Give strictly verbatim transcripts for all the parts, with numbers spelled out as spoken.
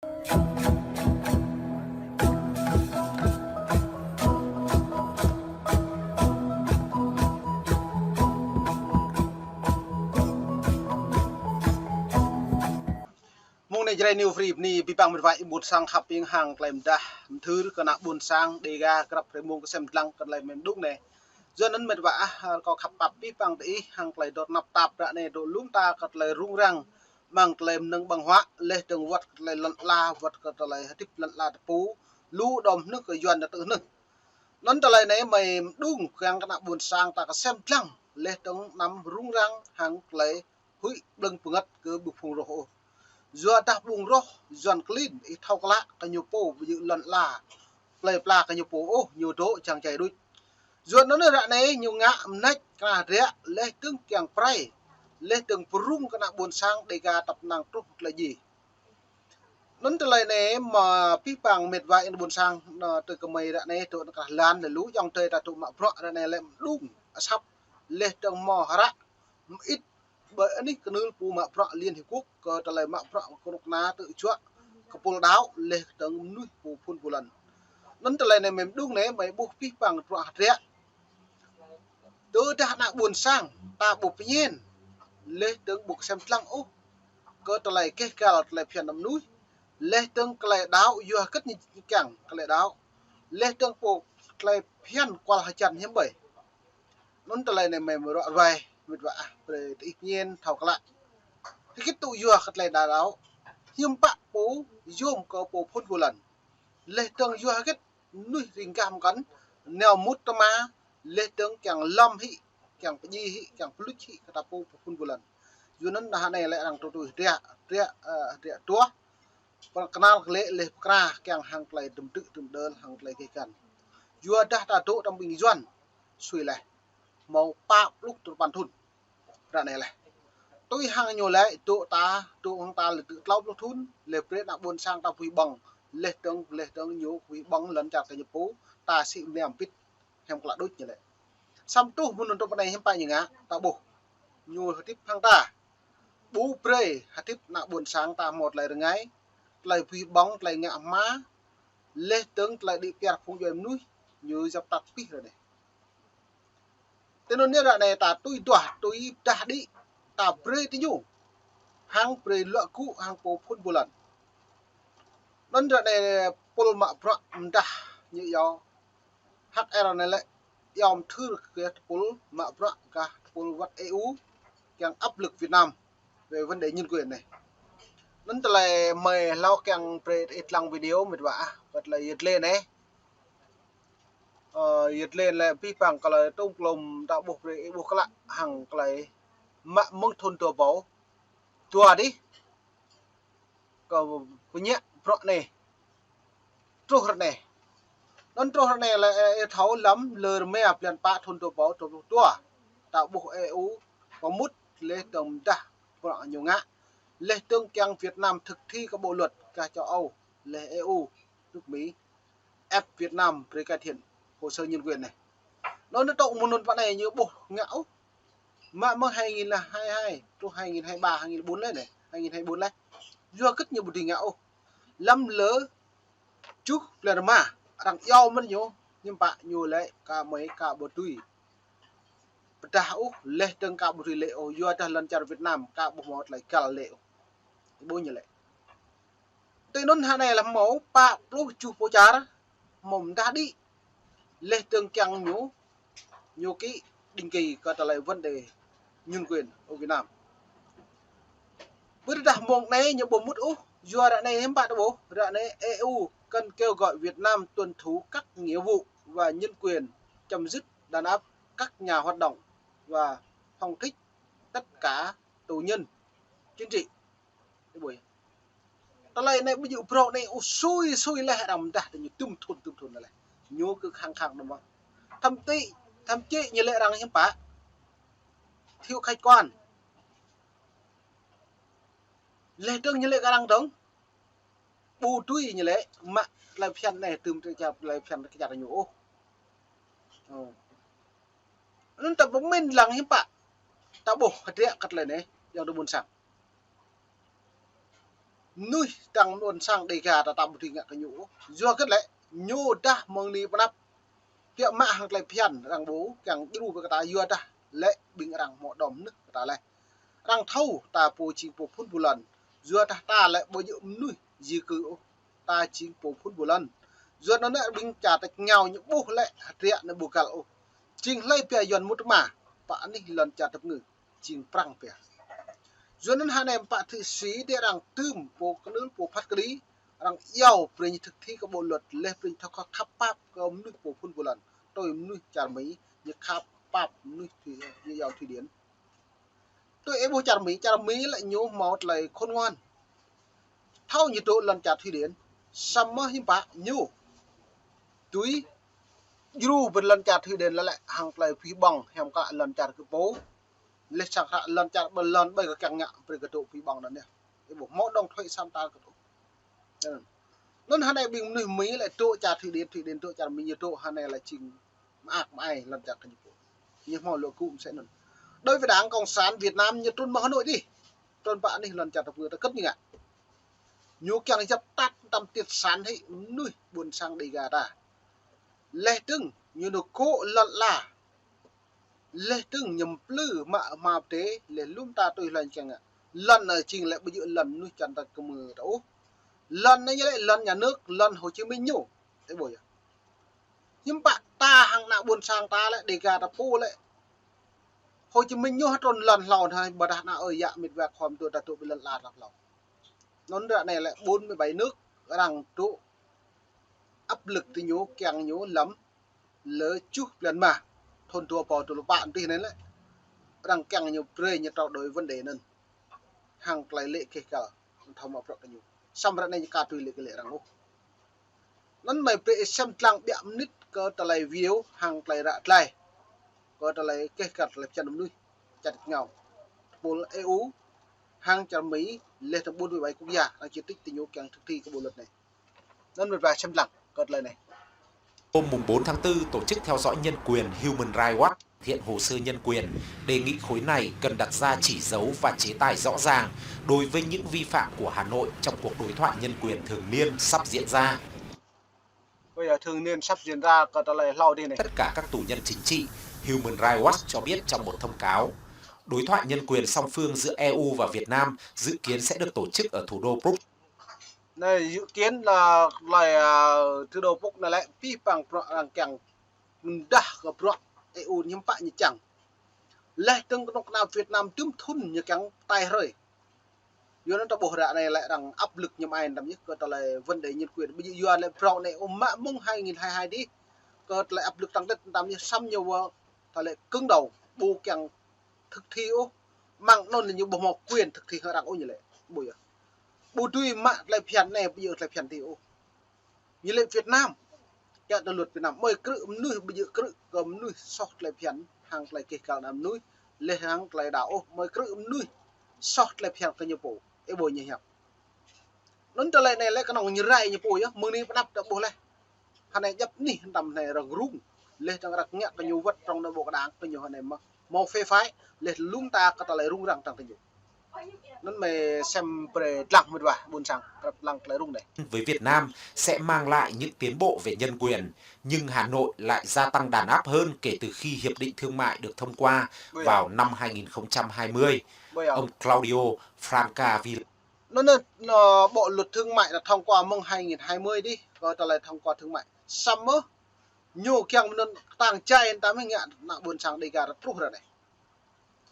Mông anai Jrai New Free bơni abih bang mĕt wa ƀôn sang khăp hiam hăng tơlơi pơdah pơthâo kơ ană ƀôn sang Dega grăp hrơi mông kơsem lăng kơ tơlơi mơ̆ng mơđung anai. Yua anŭn mĕt wa ah, kâo khăp pap abih bang tơ ih hăng tơlơi dŏ tơnap tap ră anai dŏ lŏm ta kơ tơlơi rŭng răng, mơ̆ng tơlơi mơnơ̆ng ƀơ̆ng huă, laih dơ̆ng wơ̆t kơ tơlơi lŏn ala, wơ̆t kơ tơlơi hơdip lŏn ala ta pô, lu đom hnưh kơ Yuan ta tơ hnưh. Anŭn tơlơi anai mơ̆ng mơđung kiăng kơ ană ƀôn sang ta kơsem lăng, laih dơ̆ng anăm rŭng răng hăng tơlơi huĭ ƀlơ̆ng pơngăt kơ ƀing phung rŏh ôh. Yua dah ƀing rŏh Yuan klin ih thâo klă kơ ñu pô ƀu djơ̆ lŏn ala, plơi pla kơ ñu pô ôh, ñu dŏ čang čai đôč. Yua anŭn ră anai ñu ngă mơneč kơnah ră laih dơ̆ng kiăng prai, laih dơ̆ng pơrŭng kơ ană ƀôn sang Dega tăp năng truh tơlơi djai. Anŭn tơlơi anai mơ̆ abih bang mĕt wa ƀôn sang, anŭn tơ kơmơi ră anai dŏ anŭn krah lan laih lu ayŏng adơi ta dŏ mă bruă ră anai lĕ mơđung asăp laih dơ̆ng mơ̆ hră mơit ƀơi anih kơnưl pô mă bruă Liên Hiệp Quốc kơ tơlơi mă bruă kơnuk kơna tơjuă kơ pô đaŏ laih dơ̆ng mơnuih pô phŭn pô lăn. Anŭn tơlơi anai mơ̆ng mơđung anai mơ̆ ƀuh abih bang bruă hơdră. Tơdah ană ƀôn sang ta ƀu pơñen, laih dơ̆ng ƀu kơsem lăng ôh kơ tơlơi keh gal tơlơi phiăn ană mơnuih, laih dơ̆ng tơlơi đaŏ yua hơget ñu kiăng tơlơi đaŏ, laih dơ̆ng pô tơlơi phiăn kual hơjăn hiư̆m ƀơi. Anŭn tơlơi anai mơ̆ mơruă ruai, mĕt wa ah, brơi tơ ih pơñen thâo klă. Hơget tŭ yua kơ tơlơi đaŏ, hiư̆m pă pô yôm kơ pô phŭn pô lăn. Laih dơ̆ng yua hơget mơnuih ring gah mơkăn, nao mŭt tơma, laih dơ̆ng kiăng lŏm hĭ, kiăng pơdjai hĭ, kiăng pơluč hĭ kơ ta pô phŭn pô lăn. Yua anŭn dah anai lĕ arăng tui tui hơdră, hơdră, ơ, hơdră tuah. Pơkơnăl kơ lĕ laih pơkra kiăng hăng tơlơi dơ̆m tơ̆ dơ̆m đơl hăng tơlơi keh gal. Yua dah ta dŏ tơm ƀing Yuan sui laih. Hmâo pă pluh tơpăn thŭn. Ră anai laih. Tui hăng ñu laĭ dŏ ta, dŏ hăng ta lĕ tơ̆ klâo pluh thŭn, laih brơi ană ƀôn sang ta pui ƀơ̆ng, laih dơ̆ng, laih dơ̆ng ñu pui ƀơ̆ng lŏn čar kơ ñu pô, ta sĭ mơnam pĭt, hiam klă đôč ñu laĭ. Samơ̆ truh mơnŭn tơ̆p anai hiư̆m pă ñu ngă, ta ƀuh. Ñu hơdip hăng ta. Ƀu brơi hơdip ană ƀôn sang ta hmâo tơlơi rơngai, tơlơi pui ƀơ̆ng, tơlơi ngă hma, laih dơ̆ng tơlơi đĭ piar phung djuai mơnuih, ñu djŏp tăt pih ră anai. Tui anŭn ră anai ta tui duah, tui pơdah đĭ, ta brơi tơ ñu. Hăng brơi luă gŭ, hăng pô phŭn pô lăn. Anŭn ră anai pul mă bruă mơdah ñu yua. Hăk ơ ră anai lĕ, yom thur kơ tơpul mă bruă kơ tơpul wơ̆t E U, kiăng áp lực Việt Nam về vấn đề nhân quyền anai. Anŭn tơlơi mơ̆ hlâo kiăng brơi ih lăng video mĕt wa ah, wơ̆t tơlơi yơt lĕ anai. Ơ, yơt lĕ lĕ abih bang tơlơi tŭm klŏm ta ƀuh brơi ih ƀuh klă hăng tơlơi mă mơ̆ng thŭn dua ƀâo dua dih. Kơ pơñă bruă anai. Truh ră anai. Anŭn truh ră anai lĕ, ơ, ih thâo lăm lơ rơma blan pă thŭn dua ƀâo dua pluh dua. Ta ƀuh E U pơmŭt laih dơ̆ng mơdah bruă ñu ngă. Laih dơ̆ng kiăng Việt Nam thực thi kơ bộ luật kơ châu Âu, laih E U, nước Mỹ ép Việt Nam brơi cải thiện hồ sơ nhân quyền anai. Anŭn tơ̆ mơnŭn pă anai ñu ƀuh ngă ôh. Mă mơ̆ng hai nghìn hai hai, truh hai nghìn hai ba, hai nghìn ƀôn laih anai, hai nghìn hai ƀôn laih. Yua hơget ñu ƀu dưi ngă ôh. Lăm lơ tơjuh blan rơma, arăng iâu mơ̆n ñu, hiư̆m pă ñu laĭ kơ mơi kơ ƀu dưi pơdah ôh, laih dơ̆ng kơ ƀu dưi lĕ ôh, yua dah lŏn čar Việt Nam kơ ƀu hmâo tơlơi găl lĕ ôh. Ƀu ñu laĭ. Tui anŭn ră anai lăm hmâo pă pluh tơjuh pô čar, hmâo mơdah đĭ. Laih dơ̆ng kiăng ñu, ñu ký định kỳ kơ tơlơi vấn đề nhân quyền ở Việt Nam. Ƀơi dah mông anai ñu ƀu mŭt ôh, yua ră anai hiư̆m pă ta ƀuh, ră anai E U cần kêu gọi Việt Nam tuân thủ các nghĩa vụ và nhân quyền, chấm dứt đàn áp các nhà hoạt động và phóng thích tất cả tù nhân chính trị. Ih ƀuh. Tơlơi anai ƀu djơ̆ brŏ anai ôh sui sui laih arăng mơdah tơ ñu tŭm thŭn tŭm thŭn laih. Ñu kơ khăng khăng đơ̆m. Thậm chí, thậm chí ñu laĭ arăng hiư̆m pă. Thiếu khách quan. Laih dơ̆ng ñu laĭ kơ arăng dơ̆ng. Ƀu dưi ñu laĭ mă tơlơi phiăn anai tŭm tơ čar tơlơi phiăn kơ čar ñu ôh. Ơ. Anŭn ta pơmĭn lăng hiư̆m pă. Ta ƀuh hơdră kơ tơlơi anai, ayŏng adơi ƀôn sang. mơnuih tăng ƀôn sang Dêga ta tăm ƀu dưi ngă kơ ñu ôh. Yua hơget lĕ, ñu dah mơ̆ng anai pơ anăp, biă mă hăng tơlơi phiăn arăng ƀu kiăng djru brơi kơ ta, yua dah lĕ ƀing arăng hmâo đom nơh kơ ta laih. Arăng thâo ta pô jing pô phun ƀu lŏn. Yua dah ta lĕ ƀu djơ̆ mơnuih di cư ôh, ta jing pô phun ƀu lŏn. Yua anŭn lĕ ƀing čar tač rơngiao ñu ƀuh lĕ hơdră anai ƀu găl ôh. Jing hlơi pia Yuan mŭt rơma, pă anih lŏn čar tơpơngư, jing Prăng pia. Yua anŭn hơnai pă thụy sĩ dih arăng tơm pô kơnưl pô phat kơđi, arăng iâu brơi ñu thực thi kơ bộ luật, laih brơi ñu thâo khăp pap kơ mơnuih pô phun ƀu lŏn. Tui mơnuih čar Mi, ñu khăp pap mơnuih Thụy, ñu iâu Thụy Điển. Tui ih ƀuh čar Mi, čar Mi lĕ ñu hmâo tơlơi khôn ngoan. Thâo ñu dŏ lŏn čar Thụy Điển, samơ̆ hiư̆m pă ñu tui djru brơi lŏn čar Thụy Điển lĕ lĕ hăng tơlơi phi ƀơ̆ng, hiam klă lŏn čar kơ pô. Laih sang hră lŏn čar ƀơi lŏn ƀơi kơ kiăng ngă brơi kơ dŏ phi ƀơ̆ng anŭn yơh. Ih ƀuh hmâo đŏng thuế samơ̆ ta kơ dŏ. Anŭn hơnai ƀing mơnuih Mi lĕ dŏ čar Thụy Điển, Thụy Điển dŏ čar Mi, ñu dŏ hơnai lĕ jing mơak mơai lŏn čar kơ ñu pô. Ñu hmâo lŏ gŭ mơsĕ anŭn. Đối với Đảng Cộng sản Việt Nam ñu trŭn mơ̆ng Hà Nội dih, trŭn pă anih lŏn čar tơpơngư ta kơt ñu ngă. Ñu kiăng djăp tăt tăm tiêt săn hĭ mơnuih ƀôn sang Dêga ta. Laih dơ̆ng ñu nao gŏ lŏn ala. Laih dơ̆ng ñu plư mă hmua pơdai, laih lŏm ta tui hlơi kiăng ngă. Lŏn anai jing lĕ ƀu djơ̆ lŏn mơnuih čar ta kơmư ta ôh. Lŏn anai ñu lĕ lŏn nhà nước, lŏn Hồ Chí Minh ñu. Ih ƀuh yơh. Hiư̆m pă ta hăng ană ƀôn sang ta lĕ, Dêga ta pô lĕ, Hồ Chí Minh ñu hơtrŭn lŏn hlâo anai, ƀôdah ană ơi yă mĕt wa khŏm dŏ ta dŏ ƀơi lŏn ala ta hlâo. Anŭn ră anai lĕ bốn mươi bảy nước arăng dŏ áp lực tơ ñu, kiăng ñu lăm lơ tơjuh blan rơma thŭn dua rơbâo dua pluh pă anai lĕ. Arăng kiăng ñu brơi ñu trao đổi vấn đề anŭn hăng tơlơi lĕ keh kal, thâo mă bruă kơ ñu. Samơ̆ ră anai ñu ka tui lĕ kơ lĕ arăng ôh. Anŭn mơi brơi ih sem lăng biă mơnit kơ tơlơi view hăng tơlơi ră tơlơi, kơ tơlơi keh kal tơlơi phiăn mơnuih čar tač rơngiao. Tơpul E U hăng čar Mi, laih dơ̆ng bốn mươi bảy quốc gia, arăng chỉ trích tơ ñu kiăng thực thi kơ bộ luật anai. Anŭn mơi brơi sem lăng kơ tơlơi anai. Hôm mùng bốn tháng tư, tổ chức theo dõi nhân quyền Human Rights Watch hiện hồ sơ nhân quyền, đề nghị khối này cần đặt ra chỉ dấu và chế tài rõ ràng đối với những vi phạm của Hà Nội trong cuộc đối thoại nhân quyền thường niên sắp diễn ra. Bây giờ thường niên sắp diễn ra kơ tơlơi hlâo dih anai. Tất cả các tù nhân chính trị, Human Rights Watch cho biết trong một thông cáo. Đối thoại nhân quyền song phương giữa E U và Việt Nam dự kiến sẽ được tổ chức ở thủ đô Bruges. Anai, dự kiến là tơlơi, à, thủ đô Bruges anai lĕ pih păng bruă arăng kiăng mơdah kơ bruă E U ñu hiư̆m pă ñu čang. Laih dơ̆ng kơnuk kơna Việt Nam tŭm thŭn ñu kiăng tai hrơi. Yua anŭn ta ƀuh ră anai lĕ arăng áp lực ñu mơai tăm yơh kơ tơlơi vấn đề nhân quyền. Ƀu djơ̆ yua lĕ phrâo anai ôh, mă mơ̆ng hai nghìn hai mươi hai dih kơ tơlơi áp lực tăng tết tăm yơh, samơ̆ ñu wơ̆t tơlơi cứng đầu, ƀu kiăng thực thi ôh. Mơ̆ng anŭn ñu ƀu hmâo quyền thực thi hăng arăng ôh ñu lĕ. Ƀu yơh. Ƀu dưi mă tơlơi phiăn anai, ƀu djơ̆ tơlơi phiăn dih ôh. Ñu lĕ Việt Nam, kiăng tui luật Việt Nam, mơi krư̆ mơnuih ƀu djơ̆ krư̆ kơ mơnuih soh tơlơi phiăn hăng tơlơi keh kal ană mơnuih, laih hăng tơlơi đaŏ ôh, mơi krư̆ mơnuih soh tơlơi phiăn kơ ñu pô, ih ƀuh ñu hiăp. Anŭn tơlơi anai lĕ kơnơ̆ng ñu rai ñu pô yơh, mơ̆ng anai pơ anăp ta ƀuh laih. Hơnai djăp anih tăm hơnai arăng rŭng, laih dơ̆ng arăng ngă kơ ñu wơ̆t trong nội bộ đảng kơ ñu hơnai mơ̆ hmâo phê phái, laih lŏm ta kơ tơlơi rŭng răng tăng tơ ñu. Anŭn mơi sem brơi lăng mĕt wa ƀôn sang, brơi lăng tơlơi rŭng anai. Với Việt Nam sẽ mang lại những tiến bộ về nhân quyền, nhưng Hà Nội lại gia tăng đàn áp hơn kể từ khi Hiệp định Thương mại được thông qua vào năm hai nghìn không trăm hai mươi. Ông Claudio Francavilla. Anŭn, anŭn, bộ luật thương mại đã thông qua mơ̆ng hai nghìn hai mươi dih, kơ tơlơi thông qua thương mại. Samơ̆ ñu kiăng mơnŭn tăng jai tăm hĭ ngă ană ƀôn sang Dêga ta truh ră anai.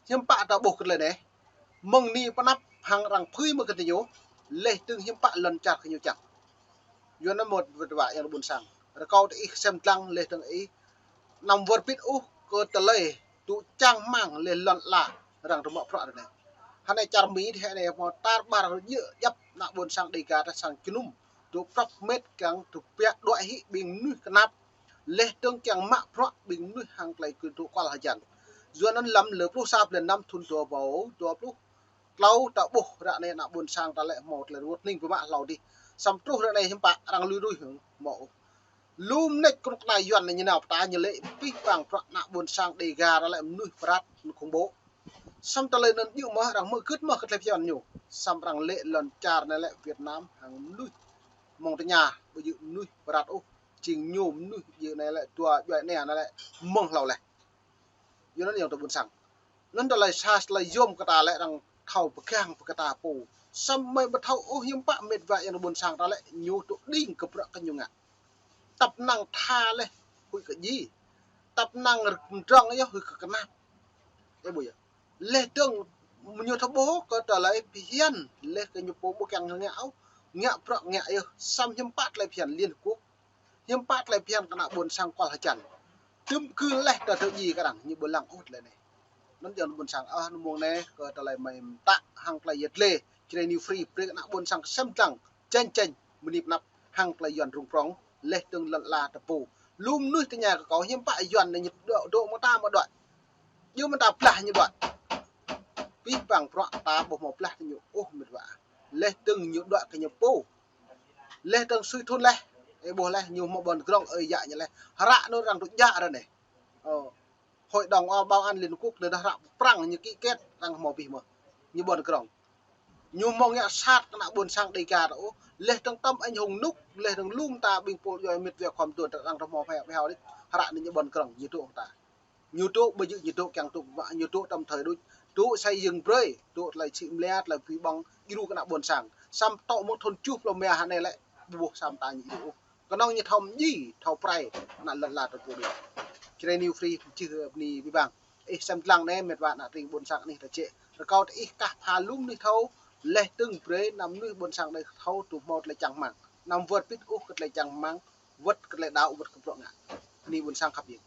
Hiư̆m pă ta ƀuh kơ tơlơi anai. Mơ̆ng anai pơ anăp hăng arăng phưi mơ̆ kơ tơ ñu, laih dơ̆ng hiư̆m pă lŏn čar kơ ñu čang. Yua anŭn mơ̆ wơ̆t wa yang ƀôn sang, rơkâo tơ ih sem lăng laih dơ̆ng ih anăm wơr bĭt ôh kơ tơlơi tŭ čang rơmang laih lŏn ala arăng tơ mă bruă ră anai. Hơnai čar Mi dih hơnai hmâo tar ƀar djơ̆ djăp ană ƀôn sang Dêga ta sang jơnum dŏ prăp mĕt kiăng tơbiă đuaĭ hĭ ƀing mơnuih kơnap. Laih dơ̆ng kiăng mă bruă ƀing mơnuih hăng tơlơi kơ dŏ kual hơjăn. Yua anŭn lăm lơ pluh sa blan năm thŭn dua rơbâo dua pluh klâo ta ƀuh ră anai ană ƀôn sang ta lĕ hmâo tơlơi rơngot hning pơmă hlâo dih. Samơ̆ truh ră anai hiư̆m pă arăng lui rui hơ̆ng hmâo ôh. Lŏm nač kơnuk kơna Yuan anai ñu nao pơtă ñu lĕ pih păng bruă ană ƀôn sang Dêga ta lĕ mơnuih pơrat, mơnuih khủng bố. Samơ̆ tơlơi anŭn yua mơ̆ arăng hmư̆ gưt mơ̆ kơ tơlơi phiăn ñu. Samơ̆ arăng lĕ lŏn čar anai lĕ Việt Nam hăng mơnuih mơ̆ng tơña, ƀu djơ̆ mơnuih pơrăt ôh, jing ñu mơnuih yơh anai lĕ dua djuai ania anai lĕ mơ̆ng hlâo laih. Yua anŭn yơh tơ ƀôn sang. Anŭn tơlơi sa tơlơi yôm kơ ta lĕ arăng thâo pơgang pơkă ta pô. Samơ̆ mơi ƀu thâo ôh hiư̆m pă mĕt wa yơh ƀôn sang ta lĕ ñu tŭ đing kơ prăk kơ ñu ngă. Tăp năng tha laih huĭ kơ ji. Tăp năng rơ̆k mdrŏng yơh huĭ kơ kơnap. Ơ ƀuh yơh. Laih dơ̆ng ñu thâo ƀuh kơ tơlơi phiăn, laih kơ ñu pô ƀu kiăng ngă ôh, ngă prăk ngă yơh, samơ̆ hiư̆m pă tơlơi phiăn Liên Hợp Quốc. Hiư̆m pă tơlơi phiăn kơ ană ƀôn sang kual hơjăn. Tơm kơ laih ta tơ ji kơ arăng, ñu ƀu lăng ôh tơlơi anai. Anŭn yơh ƀôn sang, ah, anŭn mơ̆ng anai kơ tơlơi mơi mơtă hăng tơlơi yet lĕ, Jrai New Free, brơi kơ ană ƀôn sang sem dlăng, čeng čeng, mơnip năp, hăng tơlơi Yuan rŭng prŏng, laih dơ̆ng lŏn ala ta pô. Lu mơnuih tơña kơ kâo hiư̆m pă Yuan anai ñu dŏ, dŏ mơta mơ̆ đuaĭ. Yua mơta blah ñu đuaĭ. Pih pang prăk ta ƀu hmâo blah ñu ôh mĕt wa. Laih dơ̆ng ñu đuaĭ kơ ñu pô. Laih dơ̆ng sui thun laih. Ơ ƀuh laih ñu hmâo ƀôn krong ơi yă ñu laih. Hră anŭn arăng tŭ djă ră anai. Ơ. Hội đồng Bảo an Liên Hợp Quốc anŭn dah hră prăng ñu ký kết arăng hmâo pih mơ̆. Ñu ƀôn krong. Ñu hmâo ngă sat kơ ană ƀôn sang Đêga ta ôh. Laih dơ̆ng tơm anh hùng ƀu nŭk, laih dơ̆ng lu mơta ƀing pô djuai mĕt wa khŏm tuan ta arăng hmâo phe phe hao đĭ. Hră anai ñu ƀôn krong, ñu tŭ ta. Ñu tŭ ƀu djơ̆ ñu tŭ kiăng tŭ, ñu tŭ tơm thời đôč, tŭ xây dựng brơi, tŭ tơlơi sĭ mlia, tơlơi pui ƀơ̆ng, djru kơ ană ƀôn sang. Samơ̆ tŏ mơ̆ng thun tơjuh pluh rơma hă anai lĕ, ƀu ƀuh sa mơta ñu djru ôh. Kơnơ̆ng ñu thâo mơñi, thâo prai, ană lŏn ala ta pô đôč. Jrai New Free, čih bơni abih bang. Ih sem dlăng anai, mĕt wa ană tring ƀôn sang anih ta jĕ. Rơkâo tơ ih kah pha lu mơnuih thâo, laih dơ̆ng brơi ană mơnuih ƀôn sang anai thâo tŭ hmâo tơlơi čang rơmang. Anăm wơr bĭt ôh kơ tơlơi čang rơmang, wơ̆t kơ tơlơi đaŏ, wơ̆t kơ prăk ngă. Bơni ƀôn sang khăp yơh.